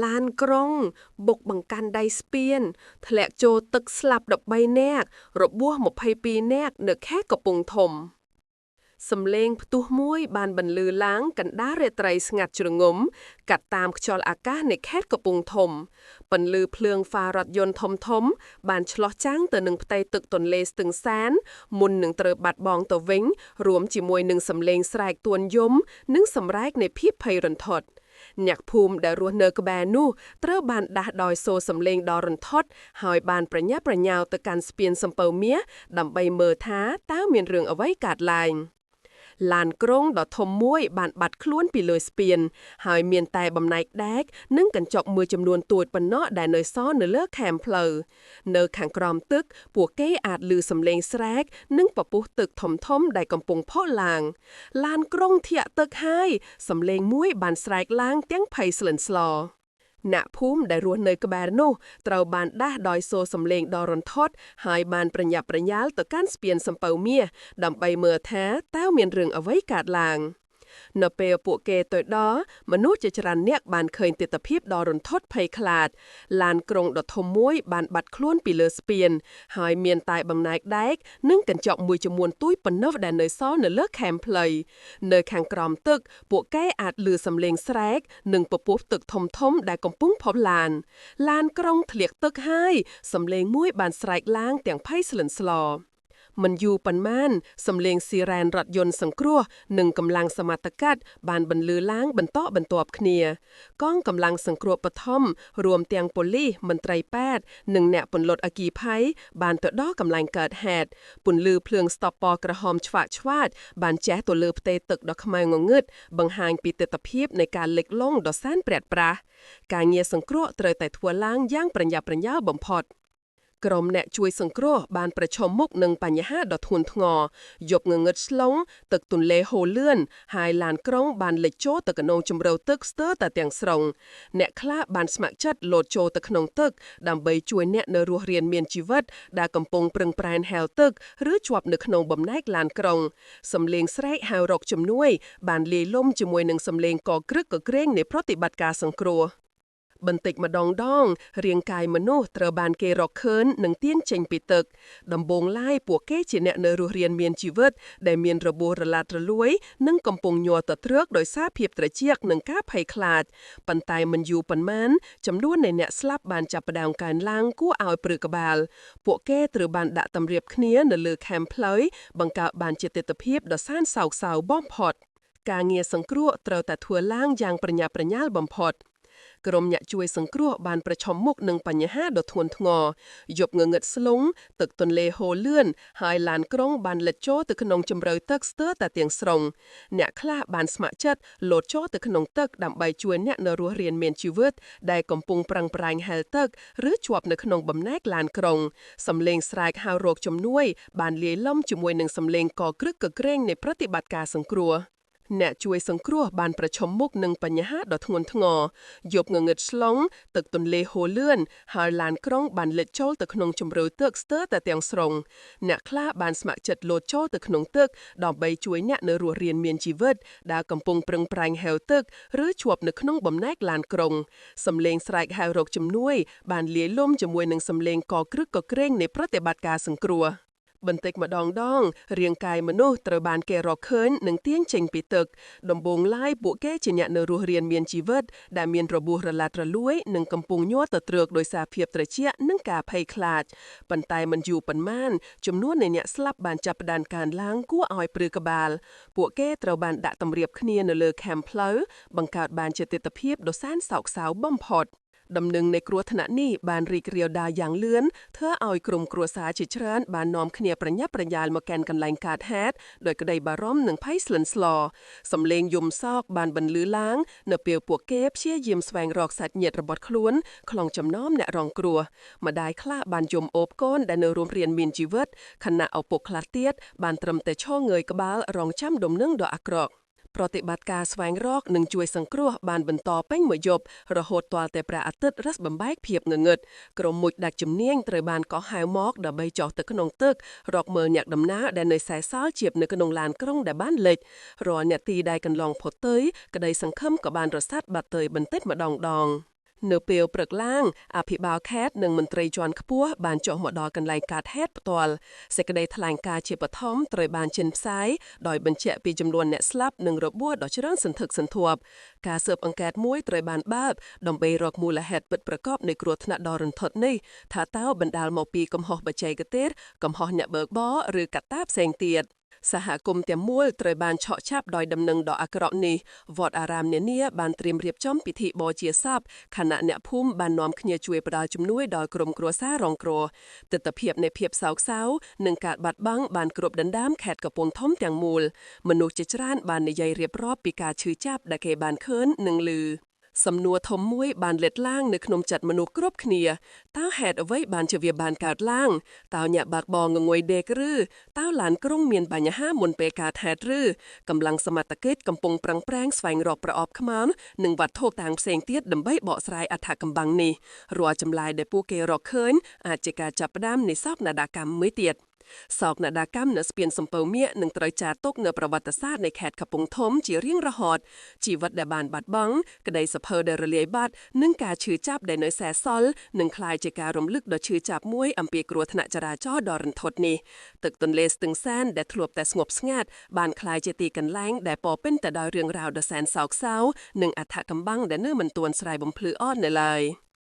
ឡានក្រុង បុកបង្កាន់ដៃស្ពាន ធ្លាក់ចូលទឹកស្លាប់13នាក់របួស22នាក់នៅខេត្តកំពង់ធំ សំឡេងផ្ទុះមួយបានបន្លឺឡើងកណ្ដាលរាត្រីស្ងាត់ជ្រងំកាត់តាមខ្យល់អាកាសនៃខេត្តកំពង់ធំពន្លឺភ្លើងហ្វារថយន្តធំធំ បានឆ្លុះចាំងទៅនឹងផ្ទៃទឹកទន្លេស្ទឹងសាន មុននឹងត្រូវបាត់បង់ទៅវិញ រួមជាមួយនឹងសំឡេងស្រែកទួនយំ និងសម្រែកនៃភាពភ័យរន្ធត់អ្នកភូមិដែលរស់នៅក្បែរនោះត្រូវបានដាស់ដោយសូរសំឡេងដ៏រន្ធត់ហើយបានប្រញាប់ប្រញាល់ទៅកាន់ស្ពានសំពៅមាសដើម្បីមើលថាតើមានរឿងអ្វីកើតឡើង ឡានក្រុងដ៏ធំមួយបានបាត់ខ្លួនពីលើស្ពាន ហើយមានតែបំណែកដែកនិងកញ្ចុកមួយចំនួនតូចប៉ុណ្ណោះដែលនៅសល់នៅលើខែមផ្លូវនៅខាងក្រោមទឹកពួកគេអាចឮសំឡេងស្រែកនិងពពុះទឹកធំៗដែលកំពុងផុសឡើង ឡានក្រុងធាក់ទឹកហើយសំឡេងមួយបានស្រែកឡើងទាំងភ័យស្លិនស្លោអ្នកភូមិដែលរស់នៅក្បែរនោះត្រូវបានដាស់ដោយសូរសំឡេងដ៏រន្ធត់ហើយបានប្រញាប់ប្រញាល់ទៅកាន់ស្ពានសំពៅមាសដើម្បីមើលថាតើមានរឿងអ្វីកើតឡើងនៅពេលពួកគេទៅដល់មនុស្សជាច្រើនអ្នកបានឃើញទិដ្ឋភាពដ៏រន្ធត់ភ័យខ្លាចឡានក្រុងដ៏ធំមួយបានបាត់ខ្លួនពីលើស្ពានហើយមានតែបំណែកដែកនិងកញ្ចក់មួយចំនួនតូចប៉ុណ្ណោះដែលនៅសល់នៅលើខែមផ្លូវនៅខាងក្រោមទឹកពួកគេអាចឮសំឡេងស្រែកនិងពពុះទឹកធំៗដែលកំពុងផុសឡាន ឡានក្រុងធ្លាក់ទឹកហើយសំឡេងមួយបានស្រែកឡើងទាំងភ័យស្លិនស្លោមិនយូរប៉ុន្មានសំឡេងស៊ីរ៉ែនរថយន្តសង្គ្រោះនិងកម្លាំងសមត្ថកិច្ចបានបន្លឺឡើងបន្តបន្ទាប់គ្នា កងកម្លាំងសង្គ្រោះបឋមរួមទាំងប៉ូលីសមន្ត្រីពេទ្យនិងអ្នកពន្លត់អគ្គីភ័យបានទៅដល់កន្លែងកើតហេតុពន្លឺភ្លើងស្តុបពណ៌ក្រហមឆ្វាក់ឆ្វាតបានជះទៅលើផ្ទៃទឹកដ៏ខ្មៅងងឹតបង្ហាញពីទិដ្ឋភាពនៃការលិចលង់ដ៏សែនព្រាត់ប្រាសការងារសង្គ្រោះត្រូវតែធ្វើឡើងយ៉ាងប្រញាប់ប្រញាល់បំផុត ក្រុមអ្នកជួយសង្គ្រោះបានប្រឈមមុខនឹងបញ្ហាដ៏ធ្ងន់ធ្ងរយប់ងងឹតស្លុងទឹកទន្លេហូរលឿនហើយឡានក្រុងបានលិចចូលទៅក្នុងជម្រៅទឹកស្ទើរតែទាំងស្រុងអ្នកខ្លះបានស្ម័គ្រចិត្តលោតចូលទៅក្នុងទឹកដើម្បីជួយអ្នកនៅរស់រានមានជីវិតដែលកំពុងប្រឹងប្រែងហែលទឹកឬជាប់នៅក្នុងបំណែកឡានក្រុងសំឡេងស្រែកហៅរកជំនួយបានលាយឡំជាមួយនឹងសំឡេងកគ្រឹកកក្រែងនៃប្រតិបត្តិការសង្គ្រោះ បន្តិចម្ដងដងរាងកាយមនុស្សត្រូវបានគេរកឃើញនិងទាញចេញពីទឹកដំបូងឡើយពួកគេជាអ្នកនៅរស់រានមានជីវិតដែលមានរបួសរលាត់រលួយនិងកំពុងញ័រទទ្រើកដោយសារភាពត្រជាក់និងការភ័យខ្លាចប៉ុន្តែមិនយូរប៉ុន្មានចំនួននៃអ្នកស្លាប់បានចាប់ផ្ដើមកើនឡើងគួរឲ្យព្រឺក្បាលពួកគេត្រូវបានដាក់តម្រៀបគ្នានៅលើខែមផ្លូវបង្កើតបានជាទិដ្ឋភាពដ៏សែនសោកសៅបំផុតការងារសង្គ្រោះត្រូវតែធ្វើឡើងយ៉ាងប្រញាប់ប្រញាល់បំផុត ក្រុមអ្នកជួយសង្គ្រោះបានប្រឈមមុខនឹងបញ្ហាដ៏ធ្ងន់ធ្ងរយប់ងងឹតស្លុងទឹកទន្លេហូរលឿនហើយឡានក្រុងបានលិចចូលទៅក្នុងជម្រៅទឹកស្ទើរតែទាំងស្រុងអ្នកខ្លះបានស្ម័គ្រចិត្តលោតចូលទៅក្នុងទឹកដើម្បីជួយអ្នកនៅរស់រានមានជីវិតដែលកំពុងប្រឹងប្រែងហែលទឹកឬជាប់នៅក្នុងបំណែកឡានក្រុងសំឡេងស្រែកហៅរកជំនួយបានលាយឡំជាមួយនឹងសំឡេងកគ្រឹកកក្រែងនៃប្រតិបត្តិការសង្គ្រោះអ្នកជួយសង្គ្រោះបានប្រឈមមុខនឹងបញ្ហាដ៏ធ្ងន់ធ្ងរយប់ងងឹតស្លុងទឹកទន្លេហូរលឿនហើយឡានក្រុងបានលិចចូលទៅក្នុងជម្រៅទឹកស្ទើរតែទាំងស្រុងអ្នកខ្លះបានស្ម័គ្រចិត្តលោតចូលទៅក្នុងទឹកដើម្បីជួយអ្នកនៅរស់រានមានជីវិតដែលកំពុងប្រឹងប្រែងហែលទឹកឬជាប់នៅក្នុងបំណែកឡានក្រុងសំឡេងស្រែកហៅរកជំនួយបានលាយឡំជាមួយនឹងសំឡេងកគ្រឹកកក្រែងនៃប្រតិបត្តិការសង្គ្រោះ បន្តិចម្ដងដងរាងកាយមនុស្សត្រូវបានគេរកឃើញនិងទាញចេញពីទឹកដំបូងឡើយពួកគេជាអ្នកនៅរស់រានមានជីវិតដែលមានរបួសរលាត់រលួយនិងកំពុងញ័រទទ្រើកដោយសារភាពត្រជាក់និងការភ័យខ្លាចប៉ុន្តែមិនយូរប៉ុន្មានចំនួននៃអ្នកស្លាប់បានចាប់ផ្ដើមកើនឡើងគួរឲ្យព្រឺក្បាលពួកគេត្រូវបានដាក់តម្រៀបគ្នានៅលើខែមផ្លូវបង្កើតបានជាទិដ្ឋភាពដ៏សែនសោកសៅបំផុត ដំណឹងនៃគ្រោះថ្នាក់នេះបានរីករាលដាលយ៉ាងលឿនធ្វើឲ្យក្រុមគ្រួសារជាច្រើនបាននាំគ្នាប្រញាប់ប្រញាល់មកកាន់កន្លែងកើតហេតុដោយក្តីបារម្ភនិងភ័យស្លិនស្លោសំឡេងយំសោកបានបន្លឺឡើងនៅពេលពួកគេព្យាយាមស្វែងរកសាច់ញាតិរបស់ខ្លួនក្នុងចំណោមអ្នករងគ្រោះម្ដាយខ្លះបានយំអូបកូនដែលនៅរួមរៀនមានជីវិតខណៈឪពុកខ្លះទៀតបានត្រឹមតែឈរងើយក្បាលរងចាំដំណឹងដ៏អាក្រក់ ប្រតិបត្តិការស្វែងរកនិងជួយសង្គ្រោះបានបន្តពេញមួយយប់រហូតទាល់តែព្រះអាទិត្យរះបំបែកភាពងងឹតក្រុមមុជដាច់ជំនាញត្រូវបានកោះហៅមកដើម្បីចុះទៅក្នុងទឹករកមើលអ្នកដំណើរដែលនៅសេសសល់ជាបនៅក្នុងឡានក្រុងដែលបានលិចរាល់នាទីដែលកន្លងផុតទៅក្តីសង្ឃឹមក៏បានរសាត់បាត់ទៅបន្តិចម្ដងដង នៅពេលព្រឹកឡើងអភិបាលខេត្តនិងមន្ត្រីជាន់ខ្ពស់បានចុះមកដល់កន្លែងកើតហេតុផ្ទាល់សេចក្តីថ្លែងការណ៍ជាបឋមត្រូវបានចេញផ្សាយដោយបញ្ជាក់ពីចំនួនអ្នកស្លាប់និងរបួសដ៏ច្រើនសន្ធឹកសន្ធាប់ការស៊ើបអង្កេតមួយត្រូវបានបើកដើម្បីរកមូលហេតុពិតប្រាកដនៃគ្រោះថ្នាក់ដ៏រន្ធត់នេះថាតើបណ្ដាលមកពីកំហុសបច្ចេកទេសកំហុសអ្នកបើកបរឬកត្តាផ្សេងទៀតសហគមន៍ទាំងមូលត្រូវបានឆក់ឆាប់ដោយដំណឹងដ៏អាក្រក់នេះវត្តអារាមនានាបានត្រៀមរៀបចំពិធីបូជាសពខណៈអ្នកភូមិបាននាំគ្នាជួយផ្ដល់ជំនួយដល់ក្រុមគ្រួសាររងគ្រោះទិដ្ឋភាពនៃភាពសោកសៅនិងការបាត់បង់បានគ្របដណ្ដើមខេត្តកំពង់ធំទាំងមូលមនុស្សជាច្រើនបាននិយាយរៀបរាប់ពីការឈឺចាប់ដែលគេបានឃើញនិងឮសំណួរធំមួយបានលេចឡើងនៅក្នុងចិត្តមនុស្សគ្រប់គ្នាតើហេតុអ្វីបានជាវាបានកើតឡើងតើអ្នកបើកបរងងុយដេកឬតើឡានក្រុងមានបញ្ហាមុនពេលកើតហេតុឬកម្លាំងសមត្ថកិច្ចកំពុងប្រឹងប្រែងស្វែងរកប្រអប់ខ្មៅនិងវត្ថុតាងផ្សេងទៀតដើម្បីបកស្រាយអត្ថកំបាំងនេះរាល់ចម្លើយដែលពួកគេរកឃើញអាចជាការចាប់ផ្ដើមនៃសោកនាដកម្មមួយទៀតសោកនាដកម្មនៅស្ពានសំពៅមៀកនឹងត្រូវចារទុកនៅប្រវត្តិសាស្ត្រនៃខេត្តកំពង់ធំជារៀងរហូតជីវិតដែលបានបាត់បង់ក្តីសភើដែលរលាយបាត់និងការឈឺចាប់ដែលនៅសេសសល់នឹងក្លាយជាការរំលឹកដ៏ឈឺចាប់មួយអំពីគ្រោះថ្នាក់ចរាចរណ៍ដ៏រន្ធត់នេះទឹកទន្លេស្ទឹងសានដែលធ្លាប់តែស្ងប់ស្ងាត់បានក្លាយជាទីកន្លែងដែលពោរពេញទៅដោយរឿងរ៉ាវដ៏សែនសោកសៅនិងអត្ថកំបាំងដែលនៅមិនទាន់ស្រាយបំភ្លឺអត់នៅឡើយ។